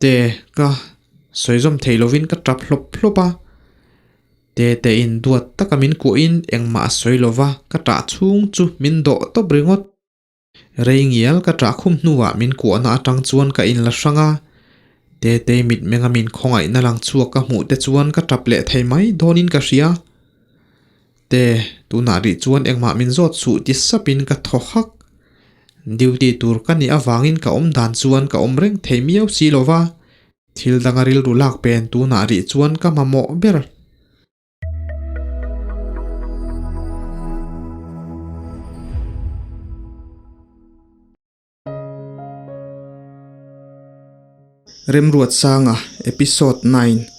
Te ka sawi zawm thei lovin ka tap hlawp hlawp a. Te te in duat taka min kuahin engmah a sawi lova ka tah chhung chu min dawh tawp ringawt. Rei ngial ka tah khum hnuah min kuahna atang chuan ka inla hrang a. Te te mitmenga min khawngaihna lang chhuak ka hmuh te chuan ka tap leh thei mai dawnin ka hria. Te, tunah rih chuan engmah min zawt suh ti sapin ka thaw hak. Duty tur ka nih avangin ka awm dan chuan ka awm reng thei miau si lo va, thil danga rilru lak pen tunah rih chuan ka mamawh ber. Remruatsanga Episode 9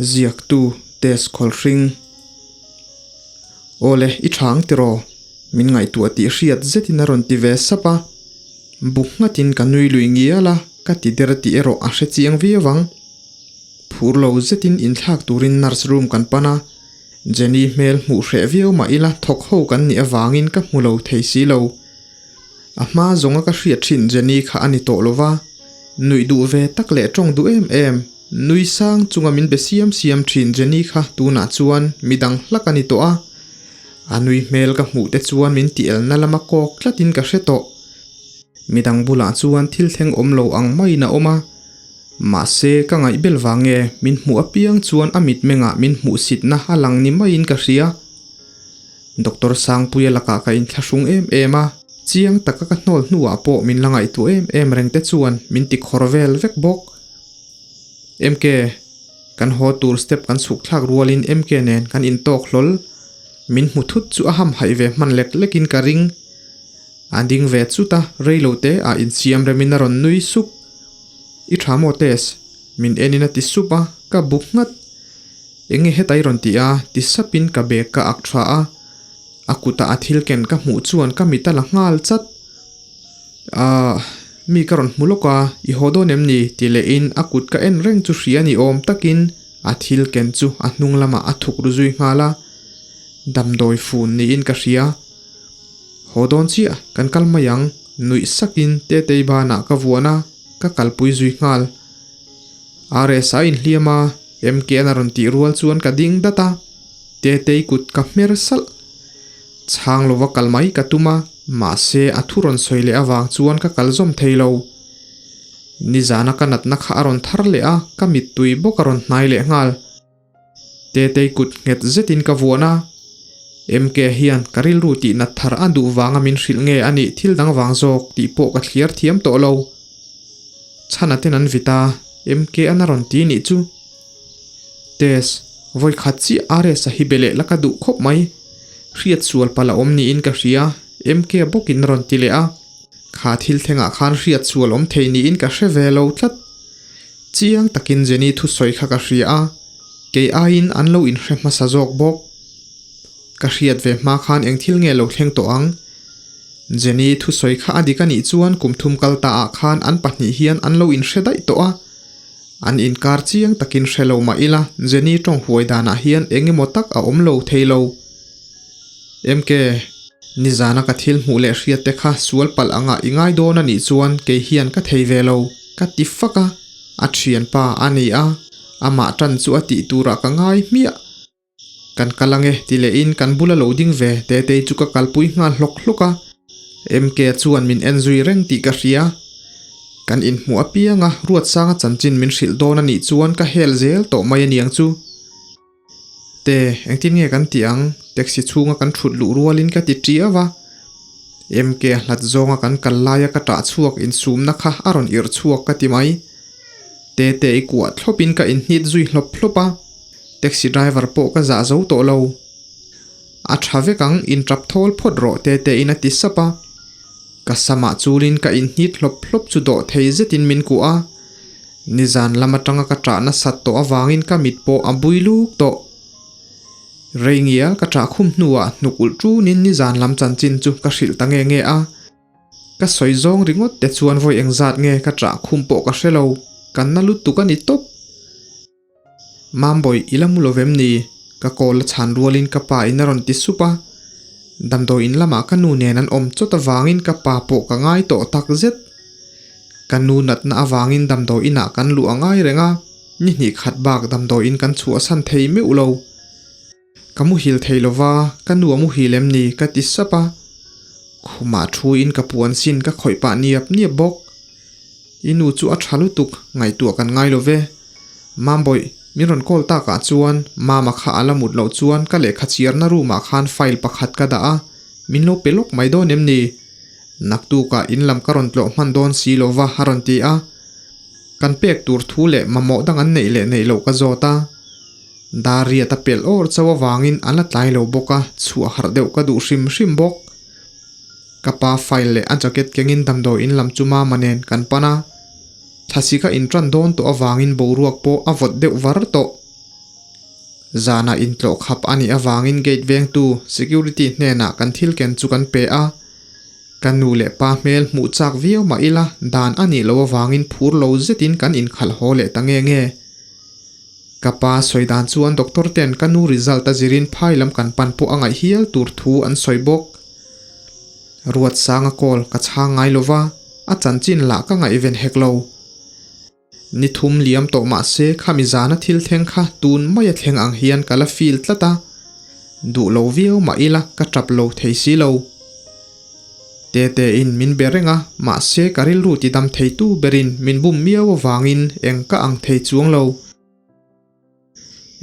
Ziaktu Tess Khawlhring Awle i tha ang tiraw? Min ngaihtuah tih hriat zetin a rawn ti ve sap a. Buk nghatin ka nui lui ngial a, ka ti der tih erawh a hre chiang viau ang. Phur lo zetin inthlak turin nurse room kan pan a, Jenny hmel hmuh hreh viau mah ila thawk ho kan nih avangin ka hmu lo thei si lo. A hma zawnga ka hriat thin Jenny kha a ni tawh lo va, nuih duh ve tak leh tawng duh em em, nui sang chunga min be siam siam thin Jenny kha tunah chuan midang hlak a ni tawh a. A nui hmel ka hmuh te chuan min ti elna lama kawk tlatin ka hre tawh. Midang bulah chuan thil thleng awm lo ang maiin a awm a, mahse ka ngaih bel vang nge min hmuh apiang chuan a mitmengah min hmuhsitna a lang ni maiin ka hria. Doctor Sangpuia lakah ka inthlahrung em em a, chiang taka ka hnawl hnuah pawh min la ngaihtuah em em reng te chuan min ti khawr vel vek bawk. MK, kan haw tur step kan chhuk thlak rualin MK nen kan intawk hlawl. Min hmu thut chu a hamhaih ve hman lek lekin ka ring. A ding ve chut a, reilo te ah insiam remin a rawn nui sup. I tha maw Tess? Min enin a ti sup a, ka buk nghat. Enge heta i rawn ti a? ti sapin ka bag ka ak tha a, a kutah a thil ken ka hmuh chuan ka mit a la nghal chat. Ahh, mi ka rawn hmu lawk a, i haw dawn em ni? ti lehin a kut ka en reng chu hria ni awm takin a thil ken chu a hnung lamah a thuk ru zui nghal a, damdawi fun niin ka hria. Haw dawn chiah, kan kal mai ang, nuih sakin Tetei banah ka vuan a, ka kalpui zui nghal. RS a inhliam a, MK'n a rawn tih rual chuan ka ding dat a, Tetei kut ka hmer salh. Chhang lova kal mai ka tum a, mahse a thu rawn sawi leh avang chuan ka kal zawm thei lo. Nizana ka natna kha a rawn thar leh a, ka mittui bawk a rawn hnai leh nghal. Tetei kut nghet zetin ka vuan a, MK hian ka rilru tih nat thar a duh vanga min hrilh nge a nih thil dang vang zawk tih pawh ka thliar thiam tawh lo. Chhana ten an vit a, MK an a rawn ti nih chu. Tess, vawi khat chiah RS a hi be leh la ka duh khawp mai. Hriat sual palh a awm niin ka hria, MK bawkin a rawn ti leh a. Kha thil thlengah khan hriat sual awm thei niin ka hre ve lo tlat. Chiang takin Jenny thusawi kha ka hria a, kei aiin an lo inhre hmasa zawk bawk. Ka hriat ve hma khan eng thil nge lo thleng tawh ang? Jenny thusawi kha a dik a nih chuan kum thum kal ta ah khan an pahnih hian an lo inhre daih tawh a. An inkar chiang takin hre lo mah ila Jenny tawng huai danah hian eng emaw tak a awm lo thei lo. MK, nizana ka thil hmuh leh hriat te kha sual palh angah i ngai dawn a nih chuan kei hian ka thei ve lo, ka ti fak a, a thianpa a ni a, amah tan chu a tih turah ka ngai hmiah. Kan kal ange ti lehin kan bula lo ding ve Tetei chu ka kalpui nghal hlawk hlawk a, MK chuan min en zui reng tih ka hria. Kan inhmuh apianga Ruatsanga chanchin min hrilh dawn a nih chuan ka hel zel tawh mai aniang chu. Te, engtin nge kan tih ang? Taxi chhunga kan thut luh rualin ka ti ṭiau a. MK hlat zawnga kan kal laia ka ṭah chhuak insumna kha a rawn irh chhuak ka ti mai. Tete i kuah thlawpin ka inhnit zui hlawp hlawp a, taxi driver pawh ka zah zo tawh lo. A ṭha vek ang, inṭap thawl phawt rawh Tete in a ti sap a. Ka samah chulin ka inhnit hlawp hlawp chu dawh thei zetin min kuah a. Nizan lam atanga ka ṭah nasat tawh avangin ka mit pawh a bui luk tawh. Rei ngial ka ṭah khum hnuah hnuk ulh ṭunin nizan lam chanchin chu ka hrilh ta nge nge a. Ka sawi zawng ringawt te chuan vawi engzat nge ka ṭah khum pawh ka hre lo, kan na lutuk a ni tawp. Mambawi i la mu lo vem ni? Ka call a chhan rualin ka pa in a rawn ti sup a. Damdawi in lamah ka nu nen an awm chawt avangin ka pa pawh ka ngai tawh tak zet. Ka nu natna avangin damdawi inah kan luh a ngai reng a, ni hnih khat bak damdawi in kan chhuahsan thei meuh lo. Ka muhil thei lo va, ka nu a muhil em ni? ka ti sap a. Khumah thuin ka puan sin ka khawih pah niap niap bawk. I nu chu a tha lutuk, ngaihtuah kan ngai lo ve. Mambawih, min rawn call takah chuan Mama kha a la mut loh chuan ka lehkha chhiarna room ah khan file pakhat ka dah a, min lo pe lawk mai dawn em ni? Naktukah in lam ka rawn tlawh hman dawn si lo va a rawn ti a. Kan pek tur thu leh mamawh dang an neih leh neih loh ka zawt a. Dar riat a pelh awr chauh avangin a la tlai lo bawk a, chhuah harh deuh ka duh hrim hrim bawk. Ka pa file leh a jacket kengin damdawi in lam chu mama nen kan pan a. Thlasik a inṭan dawn tawh avangin boruak pawh a vawt deuh var tawh. Zanah intlawh khap a nih avangin gate vengtu security hnenah kan thil ken chu kan pe a. Ka nu leh pa hmel hmuh chak viau mah ila dan a nih loh avangin phur lo zetin kan inkhalh haw leh ta nge nge. Ka pa sawi dan chuan doctor ten ka nu result a zirin phai lam kan pan pawh a ngaih hial tur thu an sawi bawk. Ruatsanga call ka chhang ngai lo va, a chanchin lah ka ngaihven hek lo. Ni thum liam tawh mah se khami zana thil thleng kha tun maia thleng ang hian ka la feel tlat a, duh lo viau mah ila ka tap lo thei si lo. Tete in min be reng a, mahse ka rilru ti dam theitu berin min bum miau avangin eng ka ang thei chuang lo.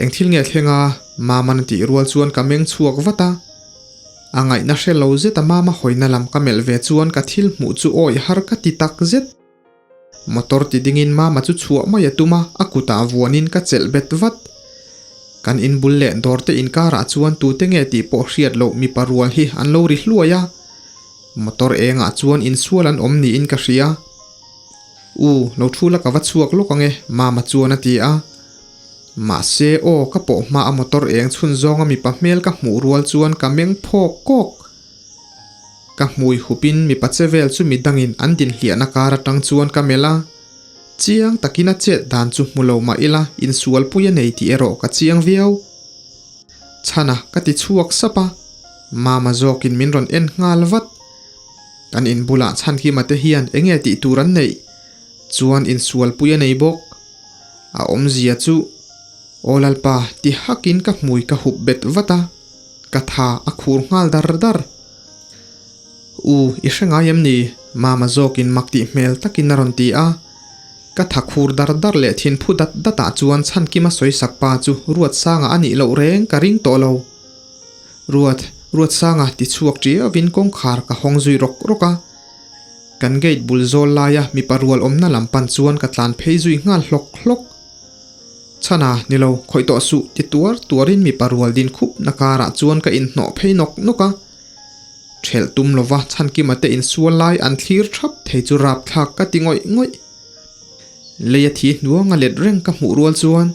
Eng thil nge thleng a, Mama'n a tih rual chuan ka meng chhuak vat a. A ngaihna hre lo zet a Mama hawina lam ka melh ve chuan ka thil hmuh chu awih har ka ti tak zet. Motor ti dingin Mama chu chhuah mai a tum a, a kutah vuanin ka chelh bet vat. Kan inbul leh dawrte inkarah chuan tute nge tih pawh hriat loh mipa rual hi an lo ri hluai a. Motor engah chuan insual an awm niin ka hria. U, lo thu la ka va chhuak lawk ang e, Mama chuan a ti a. Mahse, aw, ka pawh hma a motor eng chhun zawnga mipa hmel ka hmuh rual chuan ka meng phawk kawk. Ka hmui hupin mipa che vel chu midangin an dinhliahna kar atang chuan ka melh a. Chiang takin a chet dan chu hmu lo mah ila insualpui a nei tih erawh ka chiang viau. Chhana ka ti chhuak sap a, Mama zawkin min rawn en nghal vat. Kan in bulah Chhankima te hian enge tih tur an neih chuan insualpui a nei bawk. A awmzia chu Aw Lalpa ti hakin ka hmui ka hup bet vat a, ka tha a khur nghal dar dar. U, i hre ngai em ni? Mama zawkin mak tih hmel takin a rawn ti a. Ka tha khur dar dar leh thin phu dat datah chuan Chhankima sawisak pa chu Ruatsanga a nih loh reng ka ring tawh lo. Ruat, Ruatsanga ti chhuak ṭiauin kawngkhar ka hawng zui rawk rawk a. Kan gate bul zawl laia mipa rual awmna lam pan chuan ka tlan phei zui nghal hlawk hlawk. Chhana, ni lo, khawih tawh suh, ti tuar tuarin mipa rual din khup na karah chuan ka inhnawh phei nawk nawk a. Ṭhelh tum lova Chhankima te insual lai an thlir ṭhap thei chu rapthlak ka ti ngawih ngawih. Leia thi hnuanga let reng ka hmuh rual chuan,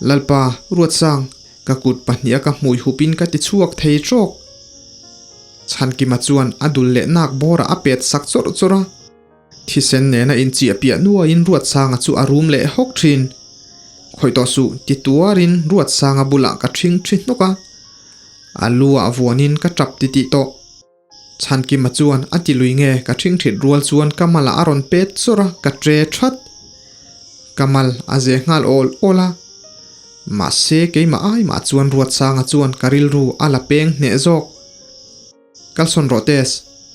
Lalpa, Ruatsang, ka kut pahniha ka hmui hupin ka ti chhuak thei ṭawk. Chhankima chuan a dul leh nak bawrah a pet sak chawrh chawrh a. Thisen nena inchiah piah nuaiin Ruatsanga chu a rum leh hawk thin. Khawih tawh suh ti tuarin Ruatsanga bulah ka ṭhing ṭhi hnawk a. A lu ah vuanin ka ṭap ti tih tawh. Chhankima chuan a ti lui nge ka ṭhing ṭhit rual chuan ka malah a rawn pet chawrh a, ka ṭe ṭhat. Ka mal a ze nghal awl awl a. Mahse keimah ai mah chuan Ruatsanga chuan ka rilru a la peng hneh zawk. Kalsawn rawh Tess,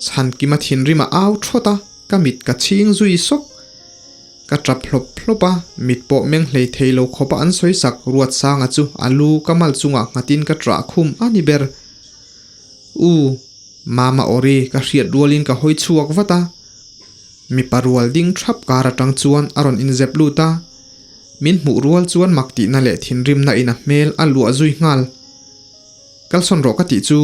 Chhankima thinrim a au thawt a, ka mit ka chhing zui sawk. Ka tap hlawp hlawp a, mit pawh meng hlei thei lo khawpa an sawi sak Ruatsanga chu a lu ka mal chungah nghatin ka ṭah khum a ni ber. U, Mama Ori ka hriat rualin ka hawi chhuak vat a, mipa rual ding ṭhap kar aṭang chuan a rawn inzep lut a, min hmuh rual chuan mak tihna leh thinrimna in a hmel a luah zui nghal. Kalsawn rawh ka tih chu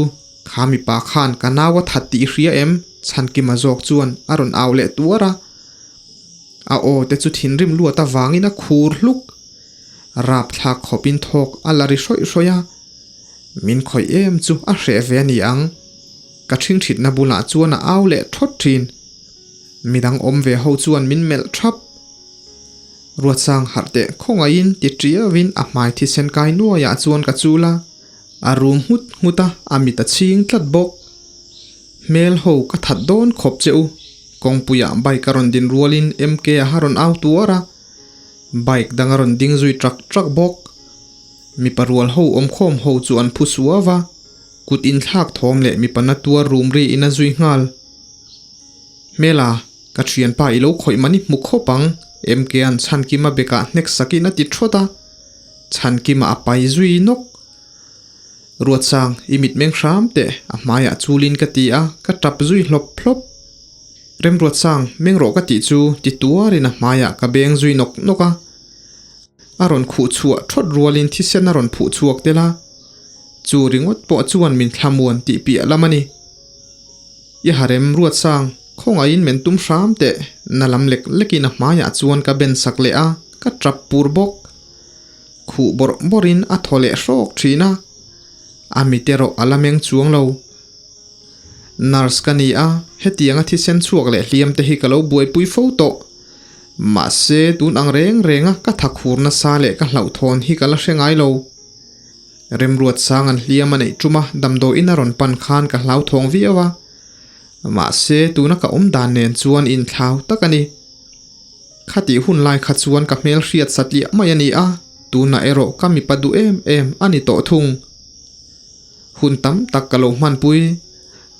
kha mipa khan ka nau a that tih i hria em? Chhankima zawk chuan a rawn au leh tuar a. A aw te chu thinrim luat avangin a khur hluk. Rapthlak khawpin thawk a la ri hrawih hrawih a. Min khawih em chu a hreh ve a ni ang. Ka ṭhingṭhitna bulah chuan a au leh ṭhawt ṭhin. Midang awm ve ho chuan min melh ṭhap. Ruatsang harh teh khawngaihin ti ṭiauin a hmai thisen kai nuaiah chuan ka chul a, a rum nghut nghut a, a mit a chhing tlat bawk. Hmel ho ka that dawn khawp che u, Kawngpuiah bike a rawn din rualin MK a ha rawn au tuar a, bike dang a rawn ding zui trak trak bawk. Mipa rual ho awmkhawm ho chu an phu suau va, kut inthlak thawm leh mipa na tuar rum ri in a zui nghal. Hmela, ka thianpa i lo khawih mani hmu khawp ang, MK-a'n Chhankima bekah hnek sakin a ti thawt a, Chhankima a pai zui nawk. Ruatsang, i mitmeng hram teh, a hmaiah chulin ka ti a, ka tap zui hlawp hlawp. Remruatsang, meng rawh ka tih chu ti tuarin a hmaiah ka beng zui nawk nawk a. A rawn khuh chhuah thawt rualin thisen a rawn phuh chhuak tel a, chu ringawt pawh chuan min thlamuan tih piah lam a ni. I harem Ruatsang, khawngaihin men tum hram teh, na lam lek lekin a hmaiah chuan ka ben sak leh a, ka tap pur bawk. Khuh bawrh bawrhin a thaw leh hrawk thin a, a mit erawh a la meng chuang lo. Nurse ka ni a, hetianga thisen chhuak leh hliam te hi ka lo buaipui fo tawh. Mahse, tun ang reng renga ka thakhur nasa leh ka hlauhthawn hi ka la hre ngai lo. Remruat sang an hliam a neih tum a, damdawiin a rawn pan khan ka hlauthawng viau a. Mahse, tuna ka awm dan nen chuan inthlau tak a ni. Khatih hun lai kha chuan ka hmel hriat satliah mai a ni a, tunah erawh ka mipa duh em em a ni tawh thung. Hun tam tak ka lo hmanpui.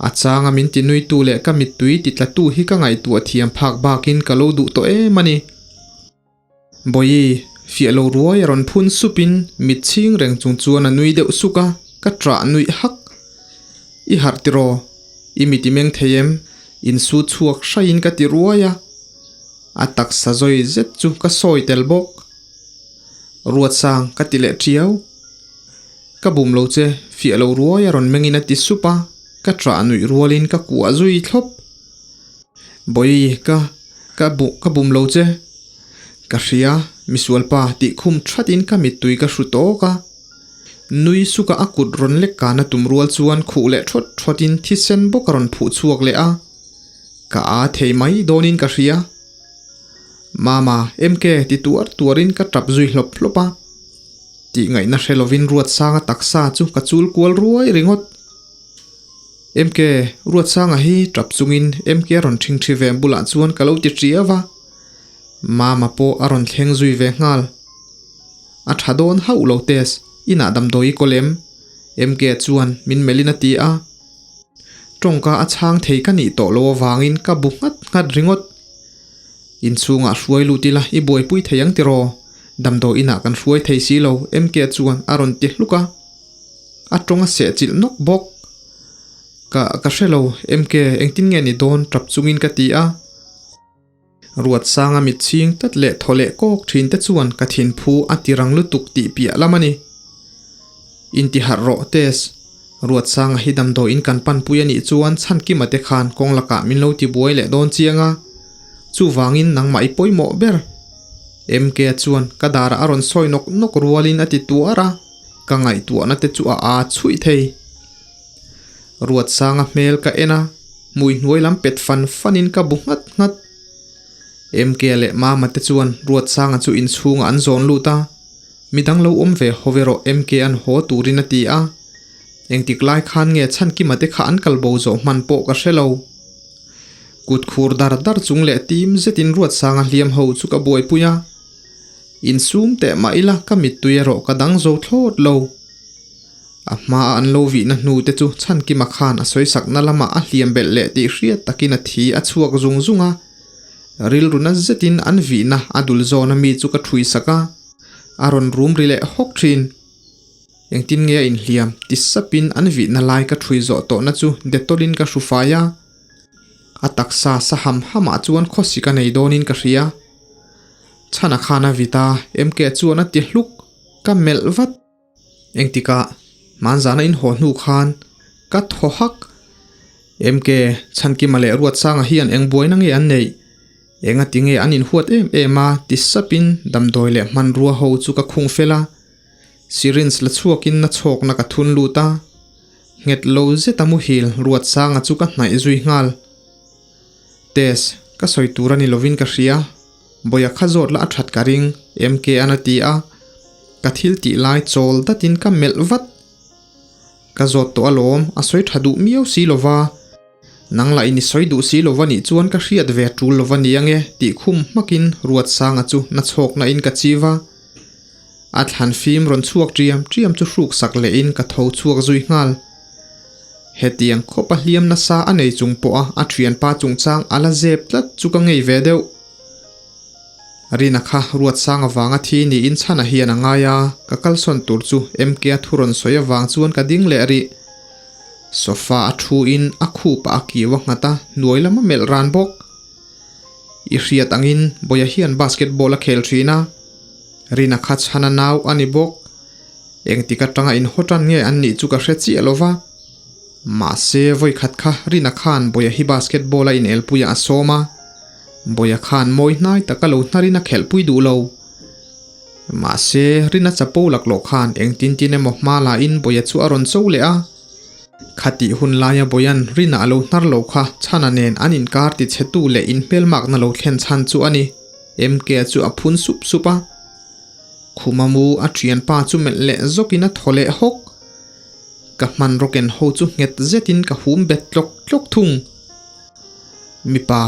A changa min ti nuitu leh ka mittui ti tlatu hi ka ngaihtuah thiam phak bakin ka lo duh tawh em a ni. Bawihi, fiah lo ruai a rawn phun supin mit chhing reng chung chuan a nui deuh suk a, ka ṭah nuih hak. I harh tiraw? I mit i meng thei em? Insu chhuak hraiin ka ti ruai a. A taksa zawi zet chu ka sawi tel bawk. Ruatsang ka ti leh ṭiau. Ka bum lo che, fiah lo ruai a rawn mengin a ti sup a, ka ṭah nuih rualin ka kuah zui thlawp. Bawihi, ka, ka bu, ka bum lo che. Ka hria, misualpa tih khum ṭhatin ka mittui ka hru tawk a. Nui suka a kut rawn lek kana tum rual chuan khuh leh ṭhawt ṭhawtin thisen bawk a rawn phuh chhuak leh a. Ka â thei mai dawnin ka hria. Mama, MK ti tuar tuarin ka ṭap zui hlawp hlawp a. Tih ngaihna hre lovin Ruatsanga taksa chu ka chul kual ruai ringawt. MK, Ruatsanga hi tap chungin MK a rawn ṭhingṭhi ve bulah chuan ka lo ti ṭiau a. Mama pawh a rawn thleng zui ve nghal. A ṭha dawn hauh lo test, inah damdawi i kawl em? MK chuan min melhin a ti a. Tawngka a chhang thei ka nih tawh lo avangin ka bu nghat nghat ringawt. Inchhungah hruai lut ila i buaipui thei ang tiraw? Damdawi inah kan hruai thei si lo, MK chuan a rawn ti hluk a. A tawng a seh chilh nawk bawk. Ka ka hre lo, MK engtin nge ni dawn tap chungin ka ti a. Ruatsanga mit chhing tlat leh thaw leh kawk thin te chuan ka thinphu a ti rang lutuk tih piah lam a ni. Intiharh rawh test. Ruatsanga hi damdawiin kan panpui a nih chuan Chhankima te khan kawng lakah min lo tibuai leh dawn chiang a, chuvangin nangmah i pawimawh ber. MK chuan ka darah a rawn sawi nawk nawk rualin a ti tuar a, ka ngaihtuahna te chu a aa chhuih thei. Ruatsanga hmel ka en a, hmui hnuai lam pet fan fanin ka bu nghat nghat. MK leh Mama te chuan Ruatsanga chu inchhungah an zawn lut a. Midang lo awm ve haw erawh MK an haw turin a ti a, engtik lai khan nge Chhankima te kha an kal bo zawh hman pawh ka hre lo. Kut khur dar dar chung leh tim zetin Ruatsanga hliam ho chu ka buaipui a, insum teh mah ila ka mittui erawh ka dang zo thlawt lo. A hmaa an lo vihna hnu te chu Chhankima khan a sawisakna lamah a hliam belh leh tih hriat takin a thi a chhuak zung zung a, rilru na zetin an vihna a dul zawna mi chu ka ṭhuisak a. A rawn rum ri leh hawk thin. Engtin nge a inhliam ti sapin an vihna lai ka ṭhui zawh tawhna chu Dettol-in ka hru fai a. A taksa sa ham hamah chuan khawsik a nei dawnin ka hria. Chhana khan a vit a, MK chuan a ti hluk. Ka melh vat. Engtikah hmanzana inhaw hnu khan ka thaw hak. MK, Chhankima leh Ruatsanga hian eng buaina nge an neih? Engati nge an inhuat em em a ti sapin damdawi leh hmanrua ho chu ka khung fel a. Syringe la chhuakin na chhawkna ka thun lut a. Nghet lo zeta muhil Ruatsanga chu ka hnaih zui nghal. Tess, ka sawi tur a ni lovin ka hria. Bawia kha zawt la a that ka ring, MK an a ti a. Ka thil tih lai chawl datin ka melh vat. Ka zawt tawh alawm, a sawi tha duh miau si lova. Nang lah in i sawi duh si lova nih chuan ka hriat ve tul lova ni ange tih khum hmakin Ruatsanga chu na chhawkna in ka chiv a. A thlan fim rawn chhuak ṭiam ṭiam chu hruk sak lehin ka tho chhuak zui nghal. Hetiang khawpa hliam nasa a nei chung pawha a ṭhianpa chungchang a la zep tlat chu ka ngei ve deuh. Rina kha Ruatsang avanga thi niin chhana hian a ngai a, ka kalsawn tur chu MK-a thu rawn sawi avang chuan ka ding leh rih. Sofa a thu in a khup ah a kiu a nghat a, hnuai lam a melh ran bawk. I hriat angin Bawia hian basketball a khel thin a, Rina kha chhana nau a ni bawk. Engtik atanga inhaw tan nge an nih chu ka hre chiah lo va. Mahse vawikhat kha Rina khan Bawia hi basketball a inelpuiah a sawm a, Bawia khan mawi hnai taka lo hnarin a khelhpui duh lo. Mahse Rina chapo laklawh khan engtin tin emaw hma lain Bawia chu a rawn cho leh a. Khatih hun laia Bawia'n Rina a lo hnar lo kha Chhana nen an inkar tichhetu leh inhmelmakna lo thlen chhan chu a ni. MK chu a phun sup sup a. Khuma mu a thianpa chu melh leh zawkin a thaw leh hawk. Ka hmanraw ken ho chu nghet zetin ka hum bet tlawk tlawk thung. Mipa,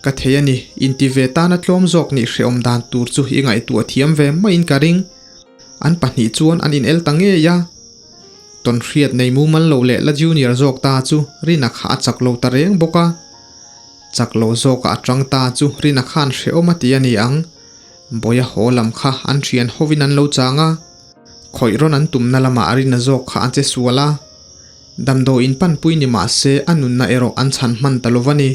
ka thei a ni, inti ve tana tlawm zawk nih hrehawm dan tur chu i ngaihtuah thiam ve maiin ka ring. An pahnih chuan an inel ta ngei a. Tawnhriat nei mumal lo leh la junior zawk ta chu Rina kha a chak lo ta reng bawk a. Chak lo zawkah a tang ta chu Rina khan hrehawm a ti a ni ang. Bawia haw lam kha an thian hovin an lo chang a, khawih rawn an tumna lamah a rin a zawk kha a che sual a. Damdawiin panpui ni mah se a nunna erawh an chhan hman ta lo va ni.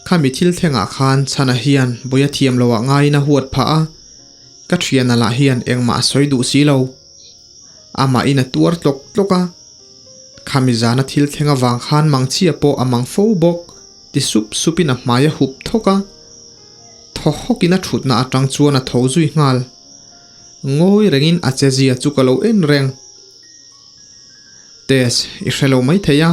Khami thil thlengah khan Chhana hian Bawia thiam loah ngaiin a huat phah a, ka thiana lah hian engmah a sawi duh si lo. Amahin a tuar tlawk tlawk a, khami zana thil thleng avang khan mangchhia pawh a mang fo bawk. Ti sup supin a hmai a hup thawk a, thaw hawkin a thutna atang chuan a tho zui nghal. Ngawi rengin a che zia chu ka lo en reng. Tess, i hre lo mai thei a.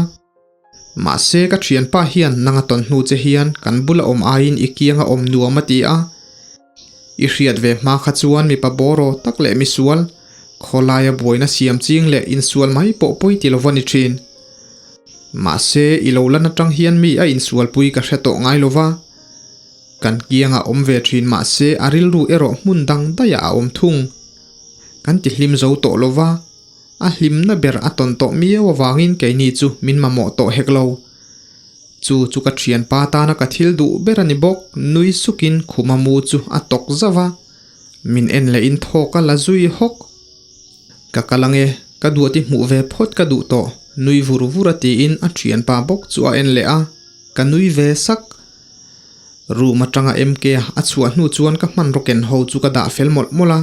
Mahse ka thianpa hian nanga tawn hnu che hian kan bula awm aiin i kianga awm nuam a ti a. I hriat ve hma kha chuan mipa bawraw tak leh misual, khawlaia buaina siam ching leh insual mai pawh pawi ti lova ni thin. Mahse, i lo lan atang hian mi a insualpui ka hre tawh ngai lova. Kan kiangah awm ve thin mahse a rilru erawh hmun dang daihah a awm thung. Kan ti hlim zo tawh lova, a hlimna ber a tawn tawh miau avangin keini chu min mamawh tawh hek lo. Chu chu ka thianpa tana ka thil duh ber a ni bawk, nui sukin khuma mu chu a tawk zauh a. Min en lehin thawk a la zui hawk. Ka kal ange, ka duat i hmuh ve phawt ka duh tawh, nui vur vur a tiin a thianpa bawk chu a en leh a, ka nui ve sak. Room atanga MK a chhuah hnu chuan ka hmanraw ken ho chu ka dah fel mawlh mawlh a,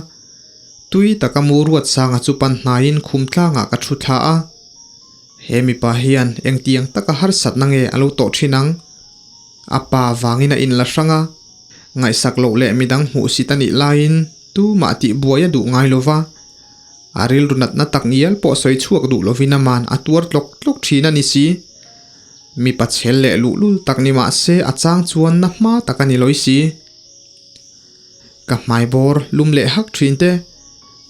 tui taka mu Ruatsanga chu pan hnaiin khum tlangah ka thu thla a. He mipa hian engtiang taka harsatna nge a lo tawh thin ang? A pa vangin a inla hrang a. Ngaihsak loh leh midang hmuhsit a nih laiin tumah tih buai a duh ngai lo va, a rilru natna tak ngial pawh sawi chhuak duh lovin aman a tuar tlawk tlawk thin a ni si. Mipa chhel leh luhlul tak ni mah se a chang chuan na hma tak a ni lawi si. Ka hmai bawr lum leh hak thin te,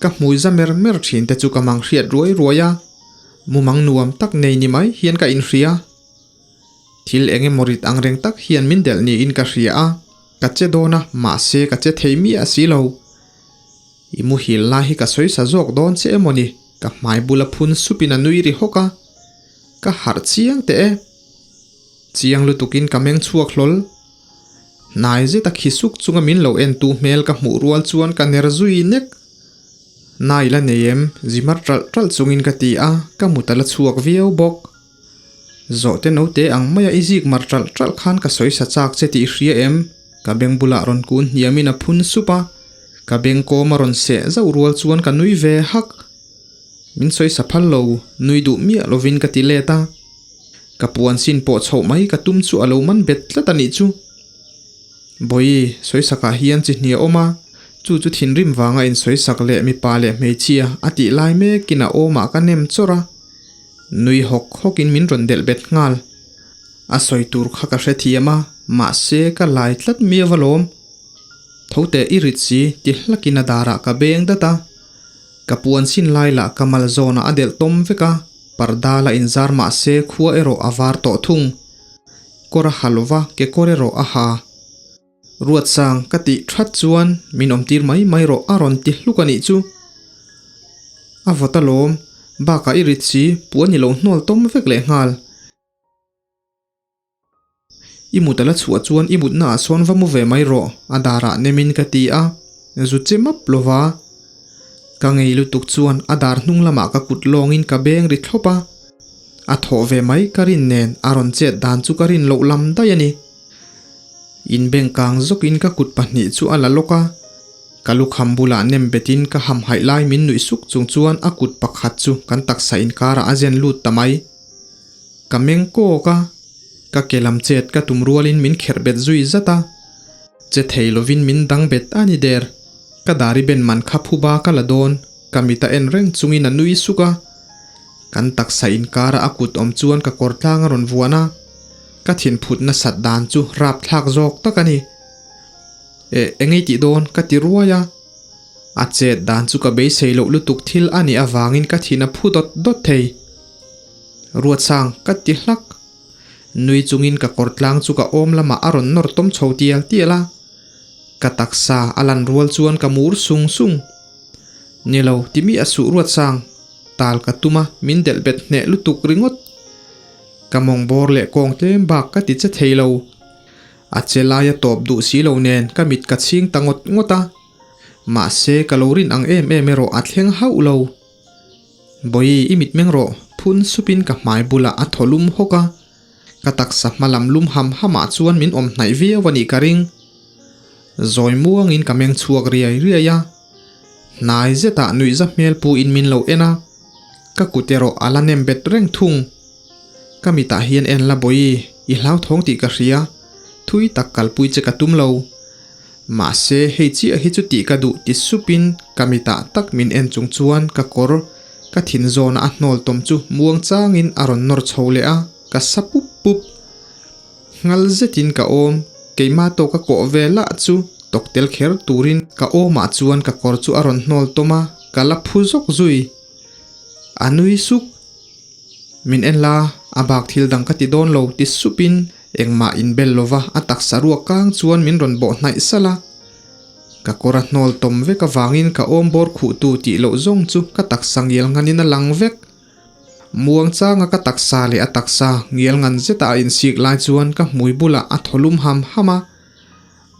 ka hmui za mer mer thin te chu ka mang hriat ruai ruai a, mumang nuam tak nei ni mai hian ka inhria. Thil eng emaw rit ang reng tak hian min delh niin ka hria a, ka che dawn a, mahse ka che thei miah si lo. I muhil lai hi ka sawi sa zawk dawn che emaw ni? Ka hmai bula phun supin a nui ri hawk a, ka harh chiang teh e. Chiang lutukin ka meng chhuak hlawl. Hnai zeta khi suk chunga min lo entu hmel ka hmuh rual chuan ka ner zui nek. Nai la nei em? Zimar ṭalh ṭalh chungin ka ti a, ka mut a la chhuak viau bawk. Zawhte note ang maia i zik mar ṭalh ṭalh khan ka sawi sa chak che tih i hria em? Ka beng bulah rawn kun hniamin a phun sup a, ka beng kawm a rawn seh zauh rual chuan ka nui ve hak. Min sawi sa phal lo, nui duh miah lovin ka ti let a. Ka puan sin pawh chhoh mai ka tum chu a lo man bet tlat a nih chu. Bawi, sawisakah hian chi hni a awm a, chu chu thinrim vanga insawisak leh mipa leh hmeichhia a tih lai mekin a awmah ka nem chawrh a. Nui hawk hawkin min rawn delh bet nghal. A sawi tur kha ka hrethiam a, mahse ka lai tlat miau alawm. Tho teh i rit si ti hlakin a darah ka beng dat a. Ka puan sin lai lah ka mal zawnah a delh tawm vek a, parda la inzar mahse khua erawh a var tawh thung. Kawr a ha lova, kekawr erawh a ha. Ruatsang ka tih that chuan min awmtir mai mai rawh a rawn ti hluk a nih chu. A vawt alawm, bakah i rit si, puan i lo hnawl tawm vek leh nghal. I mut a la chhuah chuan i mutna ah sawn va mu ve mai rawh, a darah nemin ka ti a, zu che map lova. Ka ngei lutuk chuan a dar hnung lamah ka kut lawngin ka beng ri thlawp a. A thawh ve mai ka rin nen a rawn chet dan chu ka rin loh lam daih a ni. Inbeng kang zawkin ka kut pahnih chu a la lawk a, ka lukham bulah nem betin ka hamhaih lai min nuih suk chung chuan a kut pakhat chu kan taksa inkarah a zen lut ta mai. Ka meng kawk a, ka ke lam chet ka tum rualin min kherh bet zui zat a, che thei lovin min dang bet a ni der. Ka dari ben man kha phuba ka la dawn, ka mit a en reng chungin a nui suk a. Kan taksa inkara a kut awm chuan ka kawr tlang a rawn vuan a, ka thinphut nasat dan chu rapthlak zawk tak a ni. Eh, engei tih dawn? ka ti ruai a. A chet dan chu ka beisei loh lutuk thil a nih avangin ka thin a phu dawt dawt thei. Ruatsang, ka ti hlak. Nui chungin ka kawr tlang chu ka awm lamah a rawn nawr tawm chho tial tial a. Ka taksa a lan rual chuan ka mur sung sung. Ni lo, ti mi a suh Ruatsang. Tal ka tum a, min delh bet hneh lutuk ringawt. Ka mawng bawr leh kawng tlem bak ka ti che thei lo. A che lai a tawp duh si lo nen ka mit ka chhing ta ngawt ngawt a. Mahse ka lo rin ang em em erawh a thleng hauh lo. Bawi i mit meng rawh, phun supin ka hmai bulah a thaw lum hawk a. Ka taksa hma lam lum ham hamah chuan min awm hnaih viau a nih ka ring. Zawi muangin ka meng chhuak riai riai a. Hnai zetah nuihza hmel pu in min lo en a. Ka kut erawh a la nem bet reng thung. Ka mitah hian en la Bawi, i hlauthawng tih ka hria. Thui tak kalpui che ka tum lo. Mahse, hei chiah hi chu tih ka duh ti supin ka mitah tak min en chung chuan ka kawr ka thin zawna a hnawl tawm chu muang changin a rawn nawr chho leh a, ka sa pup pup. Nghal zetin ka awm, keimah tawh ka kawh ve lah chu tawk tel kher turin ka awmah chuan ka kawr chu a rawn hnawl tawm a, ka la phu zawk zui. A nui suk. Min en la, a bak thil dang ka ti dawn lo ti supin engmah inbel lova a taksa ruak kang chuan min rawn bawh hnaih salh a. Ka kawr a hnawl tawm vek avangin ka awm bawr khuhtu tih loh zawng chu ka taksa ngial nganin a lang vek. Muang changa ka taksa leh a taksa ngial ngan zeta a insik lai chuan ka hmui bulah a thaw lum ham ham a.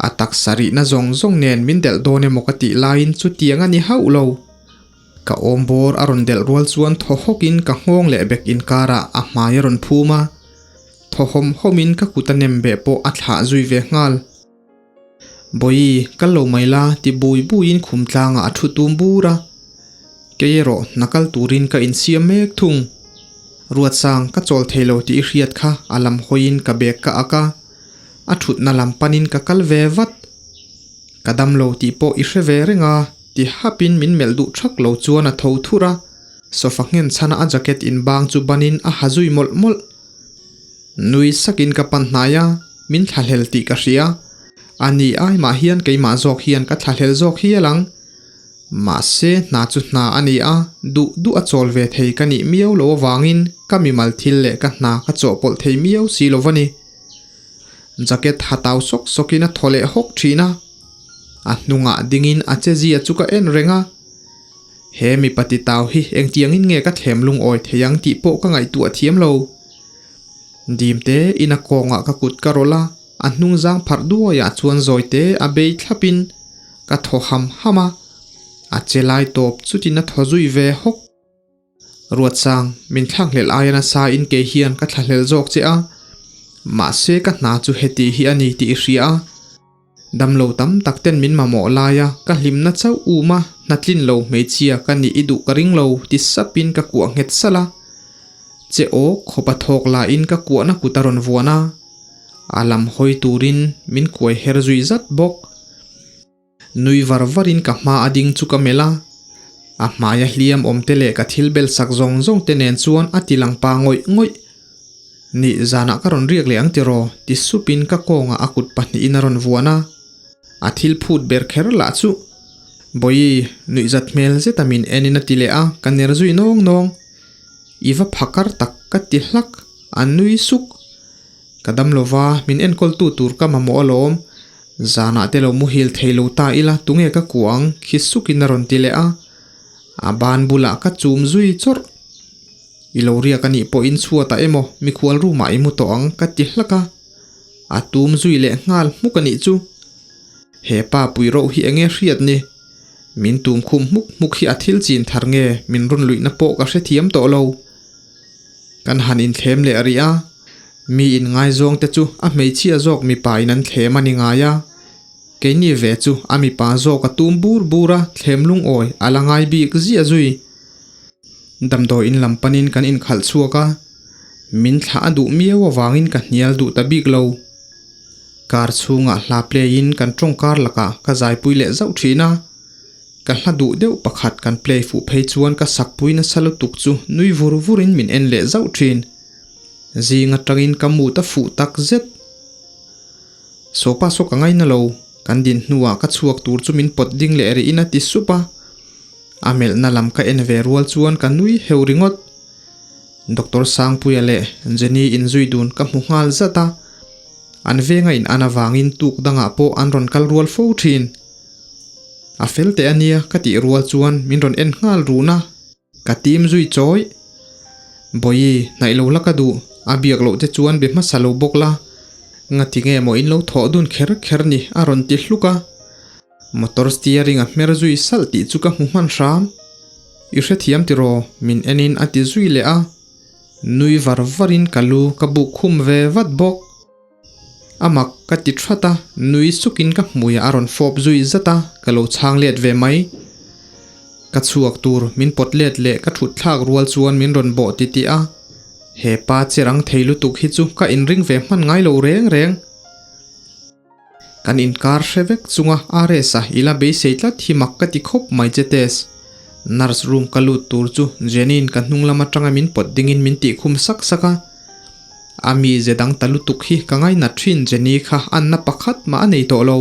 A taksa rihna zawng zawng nen min delh dawn emaw ka tih laiin chutiang a ni hauh lo. Ka awm bawr a rawn delh rual chuan thaw hawkin ka nghawng leh bek inkarah a hmai a rawn phum a, thaw hawm hawmin ka kut a nem beh pawh a thlah zui ve nghal. Bawi, kal lo mai la ti bui buiin khum tlangah a thu tum bur a, kei erawh hna kal turin ka insiam mek thung. Ruatsang, ka chawl thei lo tih i hriat kha a lam hawiin ka bag ka ak a, a thutna lam panin ka kal ve vat. Ka dam lo tih pawh i hre ve reng a, ti hapin min melh duh thak lo chuan a tho thur a, sofa nghen chhana a jacket inbang chu banin a ha zui mawlh mawlh. Nui sakin ka pan hnai a, min thlahlel tih ka hria. A ni ai mah hian keimah zawk hian ka thlahlel zawk hial ang. Mahse hna chu hna a ni a, duh duh a chawl ve thei ka nih miau lo avangin ka mimal thil leh ka hna ka chawhpawlh thei miau si lo va ni. Jacket ha tau sawk sawkin a thaw leh hawk thin a, a hnungah dingin a che zia chu ka en reng a. He mipa ti tau hi engtiangin nge ka thlem lungawi thei ang tih pawh ka ngaihtuah thiam lo. Dim te in a kawngah ka kut ka rawlh a, a hnung zang pharh duaiah chuan zawi te a bei thlapin ka thaw ham ham a, a che lai tawp chutin a thaw zui ve hawk. Ruatsang, min thlakhlelh aia nasa in kei hian ka thlahlel zawk che a, mahse ka hna chu heti hi a ni tih i hria a. Damlo tam tak ten min mamawh laia ka hlimna chauh um a, hna tlin lo hmeichhia ka nih i duh ka ring lo ti sapin ka kuah nghet salh a. Che awk khawp a thawk lahin ka kuahna kut a rawn vuan a, a lam hawi turin min kuai her zui zat bawk. Nui var varin ka hma a ding chu ka melh a, a hmaia hliam awm te leh ka thil bel sak zawng zawng te nen chuan a ti lang pa ngawih ngawih. Nih zanah ka rawn riak leh ang tiraw? ti supin ka kawngah a kut pahnihin a rawn vuan a, a thil phut ber kher lah chu. Bawi, nuihzat hmel zeta min enin a ti leh a, ka ner zui nawng nawng. I va phakar tak ka ti hlak, a nui suk. Ka dam lova, min enkawltu tur ka mamawh alawm. Zanah te lo muhil thei lo ta ila tunge ka kuah ang khi sukin a rawn ti leh a. A ban bulah ka chum zui chawrh. I lo riak a nih pawhin chhuatah emaw mikhual room ah i mu tawh ang ka ti hlak a. A tum zui leh nghal hmuk a nih chu. He pa pui roh hi enge hriat ni? Min tum khum hmuk hmuk hi a thil chin thar nge min rawn luihna pawh ka hrethiam tawh lo. Kan han inthlem leh rih a, mi inngaizawng te chu a hmeichhia zawk mipa in an thlem a ni ngai a, keini ve chu a mipa zawk a tum bur bur a thlem lungawi a la ngai bik ziah zui. Damdawi in lam panin kan inkhalh chhuak a, min thlah a duh miau avangin ka hnial duh ta bik lo. Car chhungah hla play in kan tawng kar lakah ka zaipui leh zauh thin a, Ka hla duh deuh pakhat kan play fuh phei chuan ka sakpui nasa lutuk chu nui vur vurin min en leh zauh thin. Zing atangin ka mut a fuh tak zet. Sopa saw ka ngaina lo, kan din hnuah ka chhuak tur chu min pawt ding leh rihin a ti sup a. A melhna lam ka en ve rual chuan ka nui heu ringawt. Doctor Sangpuia leh Jenny inzui dun ka hmu nghal zat a. An venga in an avangin tuk dangah pawh an rawn kal rual fo thin. A fel teh a nia ka tih rual chuan min rawn en nghal run a, ka tim zui chawi. Bawihi, hnaih lo la ka duh, a biak loh che chuan be hmasa lo bawk la, ngati nge maw in lo thawh dun kher kher ni a rawn ti hluk a. Motor steering a hmer zui salh tih chu ka hmu hman hram. I hrethiam tiraw min en in a ti zui leh a, nui var var in ka lu ka buk khum ve vat bawk. A mak ka ti that a, nui sukin ka hmuiah a rawn fawp zui zat a, ka lo chhang let ve mai. Ka chhuak tur min pawt let leh ka thut thlak rual chuan min rawn bawh ti tih a, he pa che rang thei lutuk hi chu ka inring ve hman ngai lo reng reng. Kan inkar hre vek chunga RS-a i la beisei tlat hi mak ka ti khawp mai che Tess. Nurse room ka lut tur chu Jenny-in ka hnung lam atanga min pawt dingin min tih khum sak sak a. A mize dang ta lutuk hi ka ngainat thin Jenny kha anna pakhat mah a nei tawh lo.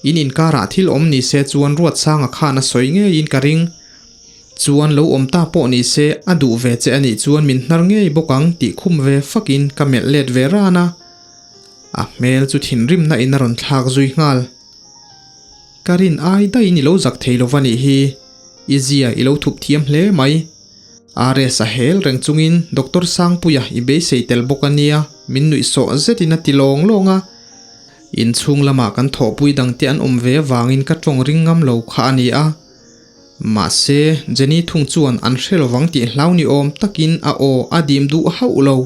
In inkarah thil awm ni se chuan Ruatsanga khan a sawi ngeiin ka ring. Chuan lo awm ta pawh ni se a duh ve che anih chuan min hnar ngei bawk ang tih khum ve fakin ka melh let ve ran a. A hmel chu thinrimna in a rawn thlak zui nghal. Ka rin ai daihin i lo zak thei lo va nih hi, i zia i lo thup thiam hle mai. RS a hel reng chungin Doctor Sangpuia i beisei tel bawk a nia, min nuih sawh zetin a ti lawng lawng a. Inchhung lamah kan thawhpui dangte an awm ve avangin ka tawng ring ngam lo kha a ni a. Mahse, Jenny thung chuan an hre lovang tih hlau ni awm takin a aw a dim duh hauh lo.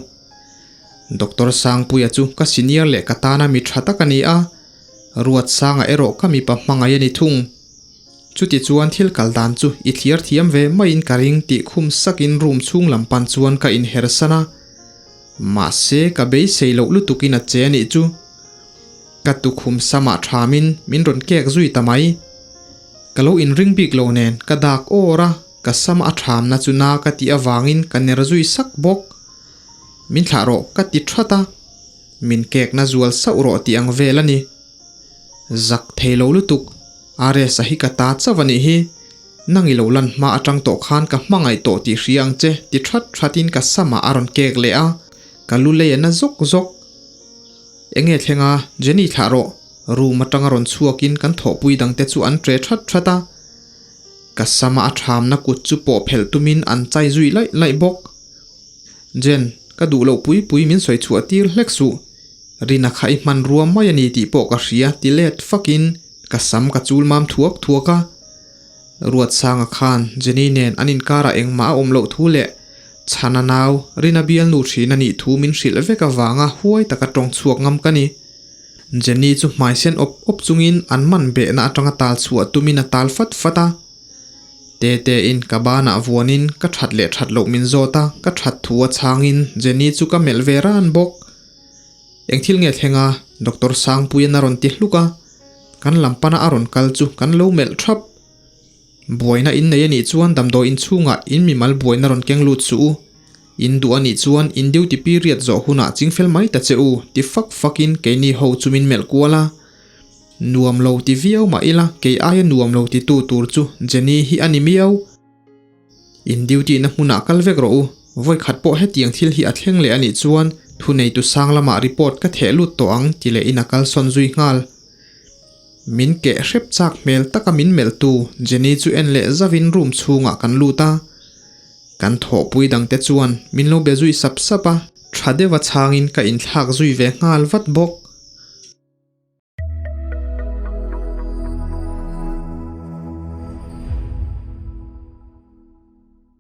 Doctor Sangpuia chu ka senior leh ka tana mi tha tak a ni a, Ruatsanga erawh ka mipa hmangaih a ni thung. Chuti chuan thil kal dan chu i thliar thiam ve maiin ka ring tih khum sakin room chhung lam pan chuan ka inher san a. Mahse ka beisei loh lutukin a che a nih chu. Ka tukhum samah thamin min rawn kek zui ta mai. Ka lo inring bik lo nen ka dak awr a, ka sam a thamna chu na ka tih avangin ka ner zui sak bawk. Min thlah rawh ka ti that a, min kekna zual sauh rawh tih ang vel a ni. Zak thei lo lutuk, RS-a hi ka ta chauh a nih hi. Nang i lo lan hma atang tawh khan ka hmangaih tawh tih hria ang che ti that thatin ka samah a rawn kek leh a, ka lu lei a na zawk zawk. Enge thleng a, Jenny thlah rawh, room atanga rawn chhuakin kan thawhpui dangte chu an tre that that a. Ka sama a thamna kut chu pawh phelh tumin an chai zui laih laih bawk. Jen, ka duh loh pui pui min sawi chhuah tir hlek suh. Rina kha i hmanrua mai a ni tih pawh ka hria ti let fakin ka sam ka chul mam thuak thuak a. Ruatsanga khan Jenny nen an inkarah engmah a awm loh thu leh Chhana nau Rina bialnu thin a nih thu min hrilh vek avanga huai taka tawng chhuak ngam ka ni. Jenny chu hmai sen awp awp chungin an man behna atanga tal chhuah tumin a tal fat fat a. Tete in ka banah vuanin ka that leh that loh min zawt a, ka that thu a chhangin Jenny chu ka melh ve ran bawk. Eng thil nge thleng a? Doctor Sangpuian a rawn ti hluk a, kan lam pana a rawn kal chu kan lo melh thap. Buaina in nei a nih chuan damdawi in chhungah in mimal buaina rawn keng lut suh u. In duh a nih chuan in duty period zawh hunah chingfel mai ta che u ti fak fakin keini ho chu min melh kual a. Nuam lo ti viau mah ila kei aia nuam lo ti tu tur chu Jenny hi a ni miau. In duty na hmunah kal vek rawh u, vawikhat pawh hetiang thil hi a thleng leh a nih chuan Thuneitu sang lamah report ka theh lut tawh ang ti leh in a kalsawn zui nghal. Min keh hrep chak hmel taka min melhtu Jenny chu en leh zauhin room chhungah kan lut a. Kan thawhpui dangte chuan min lo be zui sap sap a, tha deuha chhangin ka inthlak zui ve nghal vat bawk.